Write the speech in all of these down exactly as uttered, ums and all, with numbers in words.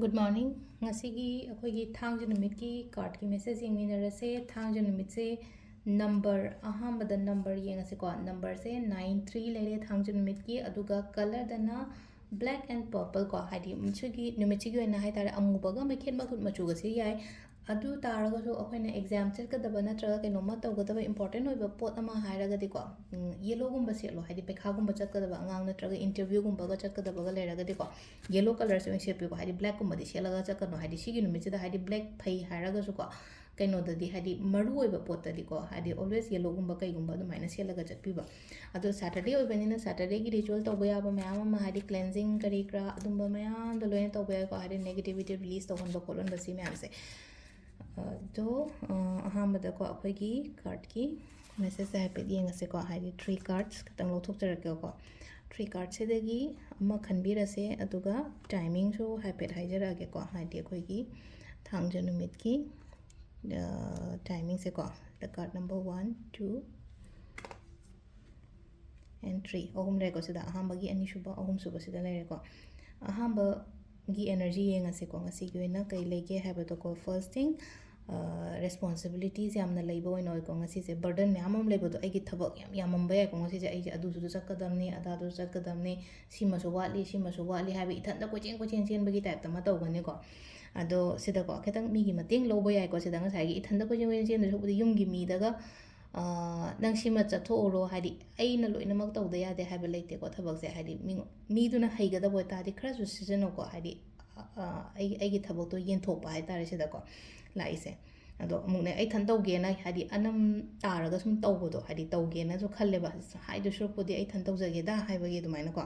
Good morning. ꯉꯁꯤꯒꯤ ꯑꯩꯈꯣꯏꯒꯤ ꯊꯥꯡꯖ ꯅꯨꯃꯤꯠꯀꯤ cardꯀꯤ message ꯌꯦꯡꯃꯤꯟꯅꯔꯁꯦ. ꯊꯥꯡꯖ ꯅꯨꯃꯤꯠꯁꯦ number, ꯑꯍꯥꯟꯕꯗ number ꯌꯦꯡꯉꯁꯤꯀꯣ. Numberꯁꯦ nine three ꯂꯩꯔꯦ ꯊꯥꯡꯖ ꯅꯨꯃꯤꯠꯀꯤ. ꯑꯗꯨꯒ colourꯗꯅ black and purple ꯀꯣ, ꯍꯥꯏꯗꯤ ꯁꯤꯒꯤ ꯅꯨꯃꯤꯠꯁꯤꯒꯤ ꯑꯣꯏꯅ ꯍꯥꯏ ꯇꯥꯔꯦ, ꯑꯃꯨꯕꯒ ꯃꯩꯈꯦꯠ ꯃꯆꯨ ꯃꯆꯨꯒꯁꯦ ꯌꯥꯏ꯫ ꯑꯗꯨ ꯇꯥꯔꯒꯁꯨ ꯑꯩꯈꯣꯏꯅ exam ꯆꯠꯀꯗꯕ ꯅꯠꯇ꯭ꯔꯒ ꯀꯩꯅꯣꯝꯃ ꯇꯧꯒꯗꯕ important ꯑꯣꯏꯕ ꯄꯣꯠ ꯑꯃ ꯍꯥꯏꯔꯒꯗꯤꯀꯣ, ꯎꯝ, yellowꯒꯨꯝꯕ ꯁꯦꯠꯂꯣ. ꯍꯥꯏꯗꯤ ꯄꯩꯈꯥꯒꯨꯝꯕ ꯆꯠꯀꯗꯕ ꯑꯉꯥꯡ ꯅꯠꯇ꯭ꯔꯒ interviewꯒꯨꯝꯕꯒ ꯆꯠꯀꯗꯕꯒ ꯂꯩꯔꯒꯗꯤꯀꯣ, yellow colourꯁꯦ ꯑꯣꯏꯅ ꯁꯦꯠꯄꯤꯌꯨꯀꯣ. ꯍꯥꯏꯗꯤ blackꯀꯨꯝꯕꯗꯤ ꯁꯦꯠꯂꯒ ꯆꯠꯀꯅꯨ. ꯍꯥꯏꯗꯤ ꯁꯤꯒꯤ ꯅꯨꯃꯤꯠꯁꯤꯗ ꯍꯥꯏꯗꯤ black ꯐꯩ ꯍꯥꯏꯔꯒꯁꯨꯀꯣ, ꯀꯩꯅꯣꯗꯗꯤ ꯍꯥꯏꯗꯤ ꯃꯔꯨ ꯑꯣꯏꯕ ꯄꯣꯠꯇꯗꯤꯀꯣ, ꯍꯥꯏꯗꯤ always yellowꯒꯨꯝꯕ ꯀꯩꯒꯨꯝꯕ ꯑꯗꯨꯃꯥꯏꯅ ꯁꯦꯠꯂꯒ ꯆꯠꯄꯤꯕ. ꯑꯗꯣ Saturday ꯑꯣꯏꯕꯅꯤꯅ Saturdayꯒꯤ ritual ꯇꯧꯕ ꯌꯥꯕ ꯃꯌꯥꯝ ꯑꯃ, ꯍꯥꯏꯗꯤ cleansing ꯀꯔꯤ ꯀꯔꯥ ꯑꯗꯨꯝꯕ ꯃꯌꯥꯝꯗꯣ ꯂꯣꯏꯅ ꯇꯧꯕ ꯌꯥꯏꯀꯣ. ꯍꯥꯏꯗꯤ negativity release ꯇꯧꯍꯟꯕ ꯈꯣꯠꯍꯟꯕ ꯁꯤ ꯃꯌꯥꯝꯁꯦ. ꯑꯗꯣ, ꯑ, ꯑꯍꯥꯟꯕꯗꯀꯣ ꯑꯩꯈꯣꯏꯒꯤ cardꯀꯤ messageꯁꯦ ꯍꯥꯏꯐꯦꯠ ꯌꯦꯡꯉꯁꯦꯀꯣ. ꯍꯥꯏꯗꯤ three cards ꯈꯛꯇꯪ ꯂꯧꯊꯣꯛꯆꯔꯛꯀꯦꯀꯣ. Three cardꯁꯤꯗꯒꯤ ꯑꯃ ꯈꯟꯕꯤꯔꯁꯦ, ꯑꯗꯨꯒ timingꯁꯨ ꯍꯥꯏꯐꯦꯠ ꯍꯥꯏꯖꯔꯛꯑꯒꯦꯀꯣ. ꯍꯥꯏꯗꯤ ꯑꯩꯈꯣꯏꯒꯤ ꯊꯥꯡꯖ ꯅꯨꯃꯤꯠꯀꯤ, ꯑ, timingꯁꯦꯀꯣ. The card number one, two, and three, ꯑꯍꯨꯝ ꯂꯩꯔꯦꯀꯣ. ꯁꯤꯗ ꯑꯍꯥꯟꯕꯒꯤ, ꯑꯅꯤꯁꯨꯕ, ꯑꯍꯨꯝꯁꯨꯕ ꯁꯤꯗ ꯂꯩꯔꯦꯀꯣ. ꯑꯍꯥꯟꯕꯒꯤ energy ꯌꯦꯡꯉꯁꯤꯀꯣ, ꯉꯁꯤꯒꯤ ꯑꯣꯏꯅ ꯀꯩ ꯂꯩꯒꯦ ꯍꯥꯏꯕꯗꯣꯀꯣ. First thing, ꯑ, responsibilities ꯌꯥꯝꯅ ꯂꯩꯕ ꯑꯣꯏꯅ ꯑꯣꯏꯀꯣ. ꯉꯁꯤꯁꯦ burden ꯃꯌꯥꯝ ꯑꯃ ꯂꯩꯕꯗꯣ, ꯑꯩꯒꯤ ꯊꯕꯛ ꯌꯥꯝ ꯌꯥꯝꯃꯝꯕ ꯌꯥꯏꯀꯣ. ꯉꯁꯤꯁꯦ ꯑꯩꯁꯦ ꯑꯗꯨꯁꯨ ꯆꯠꯀꯗꯕꯅꯤ, ꯑꯗꯥꯗꯨꯁꯨ ꯆꯠꯀꯗꯕꯅꯤ, ꯁꯤꯃꯁꯨ ꯋꯥꯠꯂꯤ, ꯁꯤꯃꯁꯨ ꯋꯥꯠꯂꯤ ꯍꯥꯏꯕ ꯏꯊꯟꯇ ꯀꯣꯏꯆꯦꯟ ꯀꯣꯏꯆꯦꯟ ꯆꯦꯟꯕꯒꯤ typeꯇ ꯑꯃ ꯇꯧꯒꯅꯤꯀꯣ. ꯑꯗꯣ ꯁꯤꯗꯀꯣ ꯈꯤꯇꯪ ꯃꯤꯒꯤ ꯃꯇꯦꯡ ꯂꯧꯕ ꯌꯥꯏꯀꯣ. ꯁꯤꯗ ꯉꯁꯥꯏꯒꯤ ꯏꯊꯟꯇ ꯀꯣꯏꯆꯦꯟ ꯀꯣꯏꯆꯦꯟ ꯆꯦꯟꯗꯣꯏ ꯁꯔꯨꯛꯄꯨꯗꯤ ꯌꯨꯝꯒꯤ ꯃꯤꯗꯒ, ꯑ, "ꯅꯪ ꯁꯤꯃ ꯆꯠꯊꯣꯛꯎꯔꯣ", ꯍꯥꯏꯗꯤ ꯑꯩꯅ ꯂꯣꯏꯅꯃꯛ ꯇꯧꯗ ꯌꯥꯗꯦ ꯍꯥꯏꯕ ꯂꯩꯇꯦꯀꯣ ꯊꯕꯛꯁꯦ. ꯍꯥꯏꯗꯤ ꯃꯤ-, ꯃꯤꯗꯨꯅ ꯍꯩꯒꯗꯕ ꯑꯣꯏꯇꯥꯔꯗꯤ ꯈꯔꯁꯨ ꯁꯤꯖꯤꯟꯅꯧꯀꯣ. ꯍꯥꯏꯗꯤ, ꯑ, ꯑꯩ, ꯑꯩꯒꯤ ꯊꯕꯛꯇꯣ ꯌꯦꯟꯊꯣꯛꯄ ꯍꯥꯏꯇꯥꯔꯦ ꯁꯤꯗꯀꯣ ꯂꯥꯛꯏꯁꯦ. ꯑꯗꯣ ꯑꯃꯨꯛꯅꯦ, ꯑꯩ ꯏꯊꯟ ꯇꯧꯒꯦꯅ, ꯍꯥꯏꯗꯤ ꯑꯅꯝ ꯇꯥꯔꯒ ꯁꯨꯝ ꯇꯧꯕꯗꯣ, ꯍꯥꯏꯗꯤ ꯇꯧꯒꯦꯅꯁꯨ ꯈꯜꯂꯦꯕ, ꯍꯥꯏꯗꯣꯏ ꯁꯔꯨꯛꯄꯨꯗꯤ ꯑꯩ ꯏꯊꯟ ꯇꯧꯖꯒꯦꯗ ꯍꯥꯏꯕꯒꯤ ꯑꯗꯨꯃꯥꯏꯅꯀꯣ.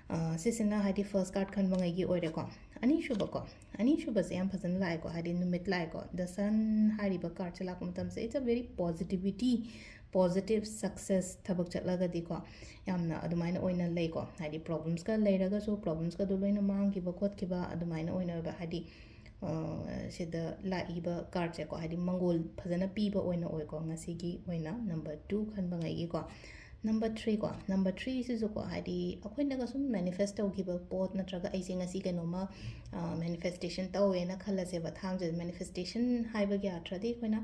ꯑ, ꯁꯤꯁꯤꯅ ꯍꯥꯏꯗꯤ first card ꯈꯟꯕꯉꯩꯒꯤ ꯑꯣꯏꯔꯦꯀꯣ. ꯑꯅꯤꯁꯨꯕꯀꯣ, ꯑꯅꯤꯁꯨꯕꯁꯦ ꯌꯥꯝ ꯐꯖꯅ ꯂꯥꯛꯑꯦꯀꯣ, ꯍꯥꯏꯗꯤ ꯅꯨꯃꯤꯠ ꯂꯥꯛꯑꯦꯀꯣ. The Sun ꯍꯥꯏꯔꯤꯕ cardꯁꯦ ꯂꯥꯛꯄ ꯃꯇꯝꯁꯦ, it's a very positivity, positive success. ꯊꯕꯛ ꯆꯠꯂꯒꯗꯤꯀꯣ ꯌꯥꯝꯅ ꯑꯗꯨꯃꯥꯏꯅ ꯑꯣꯏꯅ ꯂꯩꯀꯣ. ꯍꯥꯏꯗꯤ problemsꯀ ꯂꯩꯔꯒꯁꯨ problemsꯀꯗꯣ ꯂꯣꯏꯅ ꯃꯥꯡꯈꯤꯕ ꯈꯣꯠꯈꯤꯕ ꯑꯗꯨꯃꯥꯏꯅ ꯑꯣꯏꯅ ꯑꯣꯏꯕ. ꯍꯥꯏꯗꯤ, ꯑ, ꯁꯤꯗ ꯂꯥꯛꯏꯕ cardꯁꯦꯀꯣ, ꯍꯥꯏꯗꯤ ꯃꯪꯒꯣꯜ ꯐꯖꯅ ꯄꯤꯕ ꯑꯣꯏꯅ ꯑꯣꯏꯀꯣ ꯉꯁꯤꯒꯤ ꯑꯣꯏꯅ number two ꯈꯟꯕꯉꯩꯒꯤꯀꯣ. ꯅꯝꯕꯔ ꯊ꯭ꯔꯤ ꯀꯣ, ꯅꯝꯕꯔ ꯊ꯭ꯔꯤꯁꯤꯁꯨꯀꯣ, ꯍꯥꯏꯗꯤ ꯑꯩꯈꯣꯏꯅꯒ ꯁꯨꯝ ꯃꯦꯅꯤꯐꯦꯁ ꯇꯧꯈꯤꯕ ꯄꯣꯠ, ꯅꯠꯇ꯭ꯔꯒ ꯑꯩꯁꯦ ꯉꯁꯤ ꯀꯩꯅꯣꯝꯃ ꯃꯦꯅꯤꯐꯦꯁꯇꯦꯁꯟ ꯇꯧꯋꯦꯅ ꯈꯜꯂꯁꯦꯕ, ꯊꯥꯡꯖ ꯃꯦꯅꯤꯐꯦꯁꯇꯦꯁꯟ ꯍꯥꯏꯕꯒꯤ ꯑꯥꯔꯊꯗꯤ ꯑꯩꯈꯣꯏꯅ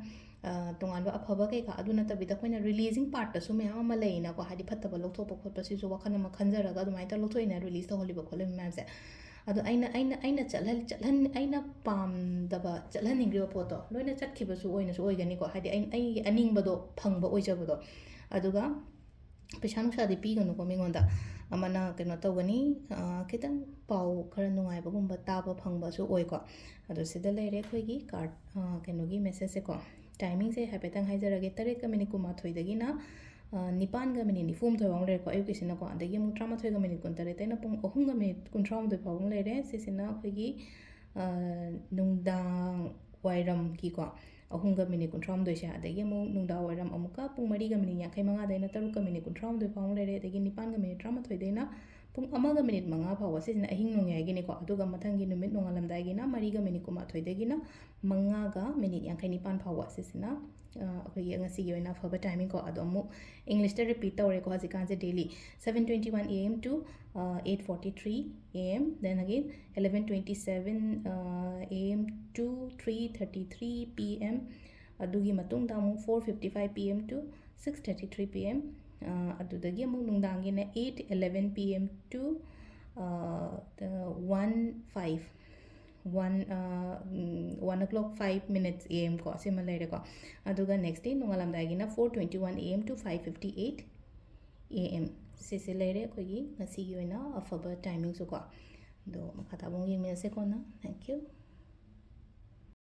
ꯇꯣꯉꯥꯟꯕ ꯑꯐꯕ ꯀꯩꯀꯥ ꯑꯗꯨ ꯅꯠꯇꯕꯤꯗ, ꯑꯩꯈꯣꯏꯅ ꯔꯤꯂꯤꯖꯤꯡ ꯄꯥꯔꯠꯇꯁꯨ ꯃꯌꯥꯝ ꯑꯃ ꯂꯩꯅꯀꯣ, ꯍꯥꯏꯗꯤ ꯐꯠꯇꯕ ꯂꯧꯊꯣꯛꯄ ꯈꯣꯠꯄꯁꯤꯁꯨ ꯋꯥꯈꯜ ꯑꯃ ꯈꯟꯖꯔꯒ ꯑꯗꯨꯃꯥꯏꯅ ꯇꯧꯔ ꯂꯧꯊꯣꯛꯏꯅ, ꯔꯤꯂꯤꯁ ꯇꯧꯍꯜꯂꯤꯕ ꯈꯣꯠꯂꯤꯕ ꯃꯌꯥꯝꯁꯦ꯫ ꯑꯗꯣ ꯑꯩꯅ ꯑꯩꯅ ꯑꯩꯅ ꯆꯠꯍꯟ ꯆꯠꯍꯟ ꯑꯩꯅ ꯄꯥꯝꯗꯕ ꯆꯠꯍꯟꯅꯤꯡꯗ꯭ꯔꯤꯕ ꯄꯣꯠꯇꯣ ꯂꯣꯏꯅ ꯆꯠꯈꯤꯕꯁꯨ ꯑꯣꯏꯅꯁꯨ ꯑꯣꯏꯒꯅꯤꯀꯣ, ꯍꯥꯏꯗꯤ ꯑꯩ ꯑꯩꯒꯤ ꯑꯅꯤꯡꯕꯗꯣ ꯐꯪꯕ ꯑꯣꯏꯖꯕꯗꯣ꯫ ꯑꯗꯨꯒ ꯄꯩꯁꯥ ꯅꯨꯡꯁꯥꯗꯤ ꯄꯤꯒꯅꯨꯀꯣ ꯃꯤꯉꯣꯟꯗ꯫ ꯑꯃꯅ ꯀꯩꯅꯣ ꯇꯧꯒꯅꯤ, ꯈꯤꯇꯪ ꯄꯥꯎ ꯈꯔ ꯅꯨꯡꯉꯥꯏꯕꯒꯨꯝꯕ ꯇꯥꯕ ꯐꯪꯕꯁꯨ ꯑꯣꯏꯀꯣ꯫ ꯑꯗꯣ ꯁꯤꯗ ꯂꯩꯔꯦ ꯑꯩꯈꯣꯏꯒꯤ ꯀꯥꯔꯠ, ꯀꯩꯅꯣꯒꯤ ꯃꯦꯁꯦꯖꯁꯦꯀꯣ꯫ ꯇꯥꯏꯃꯤꯡꯁꯦ ꯍꯥꯏꯐꯦꯠꯇꯪ ꯍꯥꯏꯖꯔꯒꯦ: ꯇꯔꯦꯠꯀ ꯃꯤꯅꯤꯠ ꯀꯨꯟꯃꯥꯊꯣꯏꯗꯒꯤꯅ ꯅꯤꯄꯥꯟꯒ ꯃꯤꯅꯤꯠ ꯅꯤꯐꯨ ꯍꯨꯝꯗꯣꯏ ꯐꯥꯎ ꯂꯩꯔꯦꯀꯣ, ꯑꯌꯨꯛꯀꯤꯁꯤꯅꯀꯣ꯫ ꯑꯗꯒꯤ ꯑꯃꯨꯛ ꯇꯔꯥꯃꯥꯊꯣꯏꯒ ꯃꯤꯅꯤꯠ ꯀꯨꯟꯇꯔꯦꯠꯇꯩꯅ ꯄꯨꯡ ꯑꯍꯨꯝꯒ ꯃꯤꯅꯤꯠ ꯀꯨꯟꯊ꯭ꯔꯥ ꯍꯨꯝꯗꯣꯏ ꯐꯥꯎꯕ ꯂꯩꯔꯦ꯫ ꯁꯤꯁꯤꯅ ꯑꯩꯈꯣꯏꯒꯤ ꯅꯨꯡꯗꯥꯡ ꯋꯥꯏꯔꯝꯒꯤꯀꯣ, ꯑꯍꯨꯝꯒ ꯃꯤꯅꯤꯠ ꯀꯨꯟꯊ꯭ꯔꯥ ꯍꯨꯝꯗꯣꯏꯁꯦ꯫ ꯑꯗꯒꯤ ꯑꯃꯨꯛ ꯅꯨꯡꯗꯥꯡ ꯋꯥꯏꯔꯝ ꯑꯃꯨꯛꯀ ꯄꯨꯡ ꯃꯔꯤꯒ ꯃꯤꯅꯤꯠ ꯌꯥꯡꯈꯩ ꯃꯉꯥꯗꯩꯅ ꯇꯔꯨꯛꯀ ꯃꯤꯅꯤꯠ ꯀꯨꯟꯊ꯭ꯔꯥ ꯍꯨꯝꯗꯣꯏ ꯐꯥꯎꯕ ꯂꯩꯔꯦ꯫ ꯑꯗꯒꯤ ꯅꯤꯄꯥꯟꯒ ꯃꯤꯅꯤꯠ ꯇꯔꯥꯃꯥꯊꯣꯏꯗꯩꯅ ꯄꯨꯡ ꯑꯃꯒ ꯃꯤꯅꯤꯠ ꯃꯉꯥ ꯐꯥꯎꯕ, ꯁꯤꯁꯤꯅ ꯑꯍꯤꯡ ꯅꯣꯡꯌꯥꯏꯒꯤꯅꯤꯀꯣ꯫ ꯑꯗꯨꯒ ꯃꯊꯪꯒꯤ ꯅꯨꯃꯤꯠ ꯅꯣꯡꯉꯥꯜꯂꯝꯗꯥꯏꯒꯤꯅ ꯃꯔꯤꯒ ꯃꯤꯅꯤꯠ ꯀꯨꯟꯃꯥꯊꯣꯏꯗꯒꯤꯅ ꯃꯉꯥꯒ ꯃꯤꯅꯤꯠ ꯌꯥꯡꯈꯩ ꯅꯤꯄꯥꯟ ꯐꯥꯎꯕ꯫ ꯁꯤꯁꯤꯅ ꯑꯩꯈꯣꯏꯒꯤ ꯉꯁꯤꯒꯤ ꯑꯣꯏꯅ ꯑꯐꯕ ꯇꯥꯏꯃꯤꯡꯀꯣ꯫ ꯑꯗꯣ ꯑꯃꯨꯛ ꯏꯪꯂꯤꯁꯇ ꯔꯤꯄꯤꯠ ꯇꯧꯔꯦꯀꯣ ꯍꯧꯖꯤꯛꯀꯥꯟꯁꯦ daily: seven twenty one A M to eight forty three A M, then again eleven twenty seven A M to three thirty three P M꯫ ꯑꯗꯨꯒꯤ ꯃꯇꯨꯡꯗ ꯑꯃꯨꯛ four fifty five P M to six thirty three P M꯫ ꯑꯗꯨꯗꯒꯤ ꯑꯃꯨꯛ ꯅꯨꯡꯗꯥꯡꯒꯤꯅ eight eleven P M to one five, one one o'clock five minutes A M ꯀꯣ, ꯁꯤꯃ ꯂꯩꯔꯦꯀꯣ꯫ ꯑꯗꯨꯒ next day ꯅꯣꯡꯉꯥꯜꯂꯝꯗꯥꯏꯒꯤꯅ four twenty one A M to five fifty eight A M꯫ ꯁꯤꯁꯦ ꯂꯩꯔꯦ ꯑꯩꯈꯣꯏꯒꯤ ꯉꯁꯤꯒꯤ ꯑꯣꯏꯅ ꯑꯐꯕ ꯇꯥꯏꯃꯤꯡꯁꯨꯀꯣ꯫ ꯑꯗꯣ ꯃꯈꯥ ꯇꯥꯕ ꯑꯃꯨꯛ ꯌꯦꯡꯃꯤꯟꯅꯁꯦ ꯀꯣꯟꯅ꯫ Thank you꯫